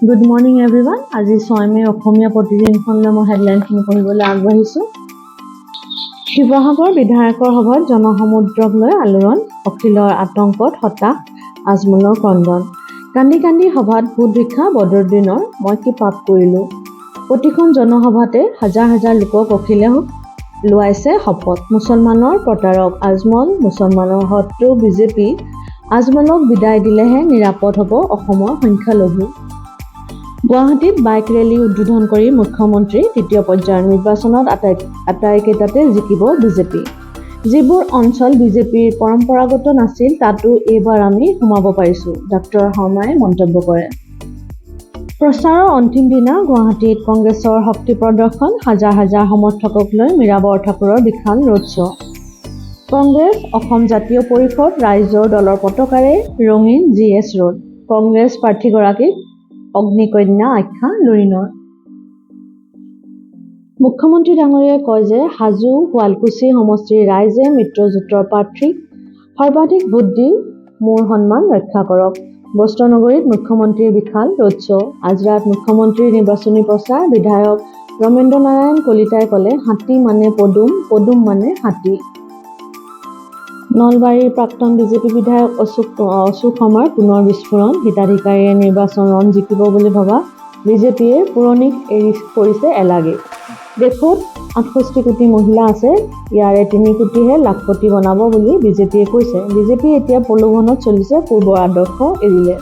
Good morning everyone. আজি 6 মে। অসমীয়া প্ৰতিদিনখনলৈ মই হেডলাইনখিনি পঢ়িবলৈ আগবাঢ়িছোঁ। শিৱসাগৰ বিধায়কৰ সভাত জনসমুদ্ৰক লৈ আলোড়ন। অখিলৰ আতংকত হতাশ আজমলৰ ক্ৰন্দন। কান্দি কান্দি সভাত ভোট ভিক্ষা বদৰুদ্দিনৰ। মই কি পাপ কৰিলোঁ? প্ৰতিখন জনসভাতে হাজাৰ হাজাৰ লোকক অখিলে লোৱাইছে শপত। মুছলমানৰ প্ৰতাৰক আজমল, মুছলমানৰ শত্ৰু বিজেপি। আজমলক বিদায় দিলেহে নিৰাপদ হ'ব অসমৰ সংখ্যালঘু। গুৱাহাটীত বাইক ৰেলী উদ্বোধন কৰি মুখ্যমন্ত্ৰী। তৃতীয় পৰ্যায়ৰ নিৰ্বাচনত আটাইকেইটাতে জিকিব বিজেপি। যিবোৰ অঞ্চল বিজেপিৰ পৰম্পৰাগত নাছিল, তাতো এইবাৰ আমি সোমাব পাৰিছো, ডাক্তৰ শৰ্মাই মন্তব্য কৰে। প্ৰচাৰৰ অন্তিম দিনা গুৱাহাটীত কংগ্ৰেছৰ শক্তি প্ৰদৰ্শন। হাজাৰ হাজাৰ সমৰ্থকক লৈ মীৰা বৰঠাকুৰৰ বিশাল ৰোড শ্ব'। কংগ্ৰেছ, অসম জাতীয় পৰিষদ, ৰাইজৰ দলৰ পতাকাৰে ৰঙীন জি এছ ৰোড। কংগ্ৰেছ প্ৰাৰ্থীগৰাকীক অগ্নিকন্যা আখ্যা লুৰিণৰ। মুখ্যমন্ত্ৰী ডাঙৰীয়াই কয় যে হাজো শুৱালকুছি সমষ্টিৰ ৰাইজে মিত্ৰজোঁটৰ প্ৰাৰ্থীক সৰ্বাধিক ভোট দি মোৰ সন্মান ৰক্ষা কৰক। বস্ত্ৰনগৰীত মুখ্যমন্ত্ৰীৰ বিশাল ৰোড শ্ব'। আজৰাত মুখ্যমন্ত্ৰীৰ নিৰ্বাচনী প্ৰচাৰ। বিধায়ক ৰমেন্দ্ৰ নাৰায়ণ কলিতাই ক'লে, হাতী মানে পদুম, পদুম মানে হাতী। নলবাৰীৰ প্ৰাক্তন বিজেপি বিধায়ক অশোক শৰ্মাৰ পুনৰ বিস্ফোৰণ। হিতাধিকাৰীয়ে নিৰ্বাচন ৰণ জিকিব বুলি ভবা বিজেপিয়ে পুৰণিক এৰি কৰিছে এলাগী। দেশত 68 কোটি মহিলা আছে, ইয়াৰে 3 কোটিহে লাখপতি বনাব বুলি বিজেপিয়ে কৈছে। বিজেপি এতিয়া প্ৰলোভনত চলিছে, পূৰ্বৰ আদৰ্শ এৰিলে।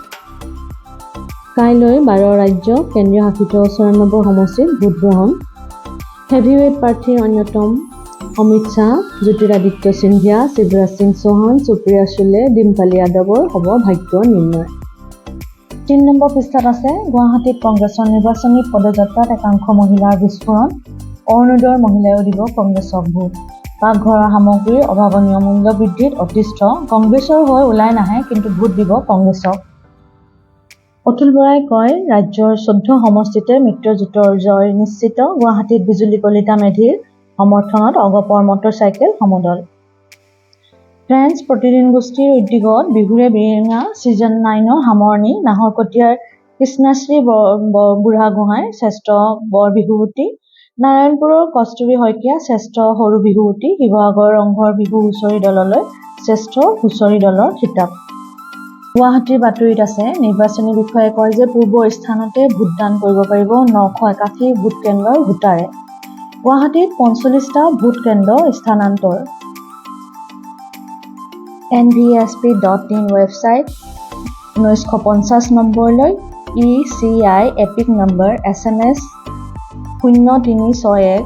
কাইলৈ 12 ৰাজ্য, কেন্দ্ৰীয় শাসিত 94 সমষ্টিত ভোটগ্ৰহণ। হেভিৱেট প্ৰাৰ্থীৰ অন্যতম অমিত শ্বাহ, জ্যোতিৰাদিত্য সিন্ধিয়া, শিৱৰাজ সিং চৌহান, সুপ্ৰিয়া চুলে, ডিম্পল যাদৱৰ হ'ব ভাগ্য নিৰ্ণয়। 3 নম্বৰ পৃষ্ঠাত আছে, গুৱাহাটীত কংগ্ৰেছৰ নিৰ্বাচনী পদযাত্ৰাত একাংশ মহিলাৰ বিস্ফোৰণ। অৰুণোদয়ৰ মহিলাইও দিব কংগ্ৰেছক ভোট। পাকঘৰৰ সামগ্ৰীৰ অভাৱনীয় মূল্য বৃদ্ধিত অতিষ্ঠ। কংগ্ৰেছৰ হৈ ওলাই নাহে, কিন্তু ভোট দিব কংগ্ৰেছক। অতুল বৰাই কয়, ৰাজ্যৰ 14 সমষ্টিতে মিত্ৰজোঁটৰ জয় নিশ্চিত। গুৱাহাটীত বিজুলী কলিতা মেধিৰ সমৰ্থনত অগপৰ মটৰচাইকেল সমদল। ট্ৰেণ্ডছ প্ৰতিদিন গোষ্ঠীৰ উদ্যোগত বিহুৰে বিৰিঙা ছিজন 9ৰ সামৰণি। নাহৰকটীয়াৰ কৃষ্ণাশ্ৰী বুঢ়াগোহাঁই শ্ৰেষ্ঠ বৰ বিহুৱতী, নাৰায়ণপুৰৰ কস্তুৰী শইকীয়া শ্ৰেষ্ঠ সৰু বিহুৱতী, শিৱসাগৰ ৰংঘৰ বিহু হুঁচৰি দললৈ শ্ৰেষ্ঠ হুঁচৰি দলৰ খিতাপ। গুৱাহাটীৰ বাতৰিত আছে, নিৰ্বাচনী বিষয়াই কয় যে পূৰ্বৰ স্থানতে ভোটদান কৰিব পাৰিব 981 ভোটকেন্দ্ৰৰ ভোটাৰে। গুৱাহাটীত 45টা ভোটকেন্দ্ৰ স্থানান্তৰ। nvsp.in website, 1950 নম্বৰলৈ ECI EPIC number, SMS 0361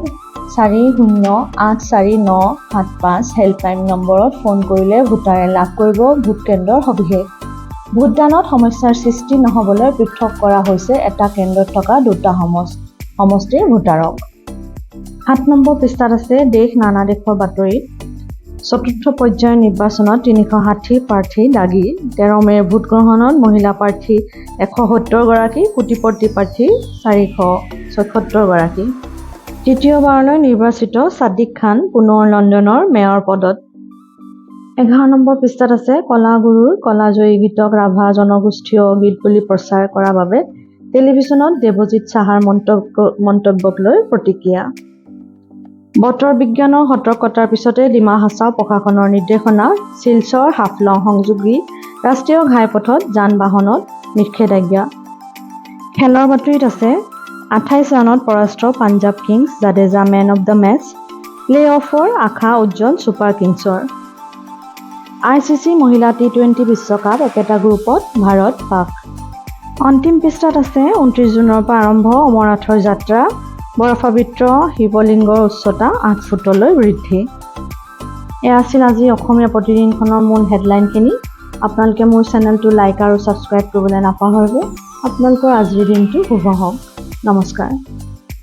4084975, helpline নম্বৰত ফোন কৰিলে ভোটাৰে লাভ কৰিব ভোটকেন্দ্ৰৰ সবিশেষ। ভোটদানত সমস্যাৰ সৃষ্টি নহ'বলৈ পৃথক কৰা হৈছে এটা কেন্দ্ৰত থকা দুটা সমষ্টিৰ ভোটাৰক। 7 নম্বৰ পৃষ্ঠাত আছে, দেশ নানা দেশৰ বাতৰিত চতুৰ্থ পৰ্যায়ৰ নিৰ্বাচনত 360 প্ৰাৰ্থী দাগী। 13 মে'ৰ ভোটগ্ৰহণত মহিলা প্ৰাৰ্থী 170গৰাকী, কোটিপতি প্ৰাৰ্থী 476গৰাকী। তৃতীয়বাৰলৈ নিৰ্বাচিত ছাদিক খান পুনৰ লণ্ডনৰ মেয়ৰ পদত। 11 নম্বৰ পৃষ্ঠাত আছে, কলাগুৰুৰ কলাজয়ী গীতক ৰাভা জনগোষ্ঠীয় গীত বুলি প্ৰচাৰ কৰাৰ বাবে টেলিভিছনত দেৱজিৎ সাহাৰ মন্তব্যক লৈ প্ৰতিক্ৰিয়া। বতৰ বিজ্ঞানৰ সতৰ্কতাৰ পিছতে ডিমা হাছাও প্ৰশাসনৰ নিৰ্দেশনা। শিলচৰ হাফলং সংযোগী ৰাষ্ট্ৰীয় ঘাইপথত যান বাহনত নিষেধাজ্ঞা। খেলৰ বাতৰিত আছে, 28 ৰানত পৰাস্ত Punjab Kings, Jadeja man of the match. Play অফৰ আশা উজ্জ্বল ছুপাৰ কিংছৰ। আইচিচি মহিলা টি-20 বিশ্বকাপ, একেটা গ্ৰুপত ভাৰত, পাক। অন্তিম পৃষ্ঠাত আছে, 29 জুনৰ পৰা আৰম্ভ অমৰনাথৰ যাত্ৰা। বৰফাবৃত শিৱলিংগৰ উচ্চতা 8 ফুটলৈ বৃদ্ধি। এয়া আছিল আজি অসমীয়া প্ৰতিদিনখনৰ মূল হেডলাইনখিনি। আপোনালোকে মোৰ চেনেলটো লাইক আৰু ছাবস্ক্ৰাইব কৰিবলৈ নাপাহৰিব। আপোনালোকৰ আজিৰ দিনটো শুভ হওক। নমস্কাৰ।